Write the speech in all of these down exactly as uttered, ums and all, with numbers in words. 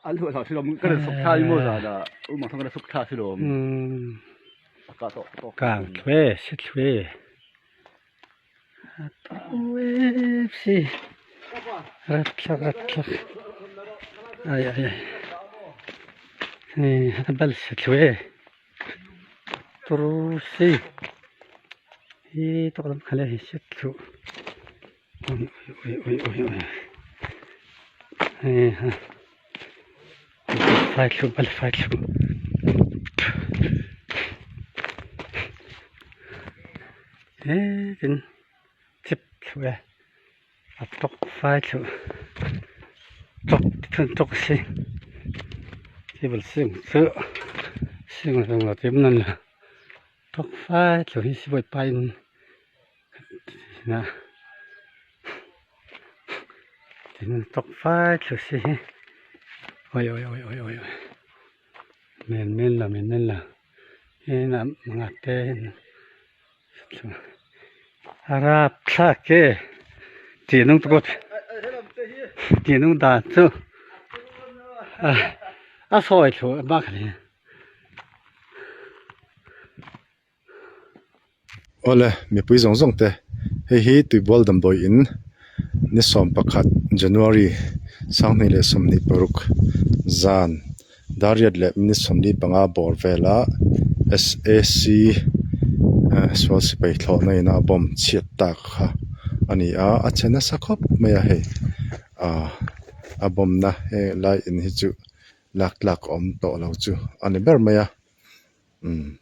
An hluah hlau silawm, ka ren suk thla i maw zan ah, u mang thawng ka ren suk thla silawm. Hmm. A ka tawk, tawk. Kang thlue, si thlue. Ue, si. Rat thlak, rat thlak. Ai, ai, ai. Eh, a bal si thlue. Turu si. Hi tawk lam kha le hi si thlu. Ui, ui, ui, ui, ui. He, ha. Fai thlu, bal fai thlu. He, kin chip thlu e. A tok fai thlu. Tok, thun tok si. Si bal sing, su. Sing, sing, la, tim nan la. Tok fai thlu hi si boi pai in. Na. Tin tok fai thlu si hi. Oi, oi, oi, oi, oi, oi. Men, men la, men, men la. Hi na, mangate hin. A rap thlak e. Ti nung tukut. Ti nung dan chu. A, a soi thlu, a bak li. Awle, mipui zawng zawng te, hei hi Tuibual damdawi in ni sawm pakhat January sanghnih leh sawmhnih paruk zan dar riat leh minute sawmli panga bawr vela S A C, eh, sual sipai thlawhna ina a bomb chhiat tak kha a ni a, a chhe nasa khawp mai a hei. A, a bomb na he lai in hi chu lak tlak awm tawh lo chu a ni ber mai a. Um,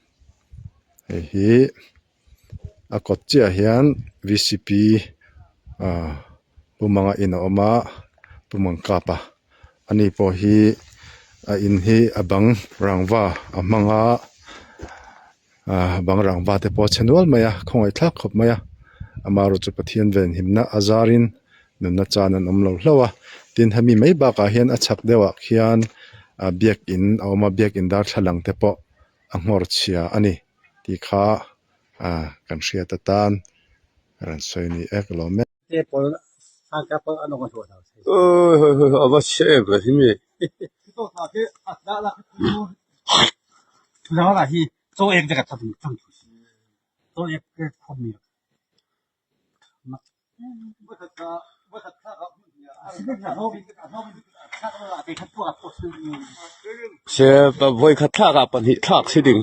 hei hi a kawt chiah hian V C P, ah, Pu Manga in a awm a, Pu Mangkapa ani pawh hi a in hi a bang rangva a hmang a, ah, a bang rangva te pawh a chhe nual mai a, khawngaih thlak khawp mai a, amaherawhchu Pathian venhimna a zarin nunna chan an awm lo hlauh a, tin hemi mai bakah hian a chhak deuhah khian, ah, biak in a awm a, biak in darthlalang te pawh a nghawr chhia a ni tih kha, a, kan hriat atan, kan sawi ni ek lawm e. Te pawl, sangka pawl an awm a hluah hlau se. Oi, hoi, hoi, a va se em ka hi mi. Chu tawh sa te, a da la ka tu. Chu da la hi, chaw ek te ka that chang chu. Chaw ek te khawm ni. Se pa voi khat thlak a pahnih thlak si ding.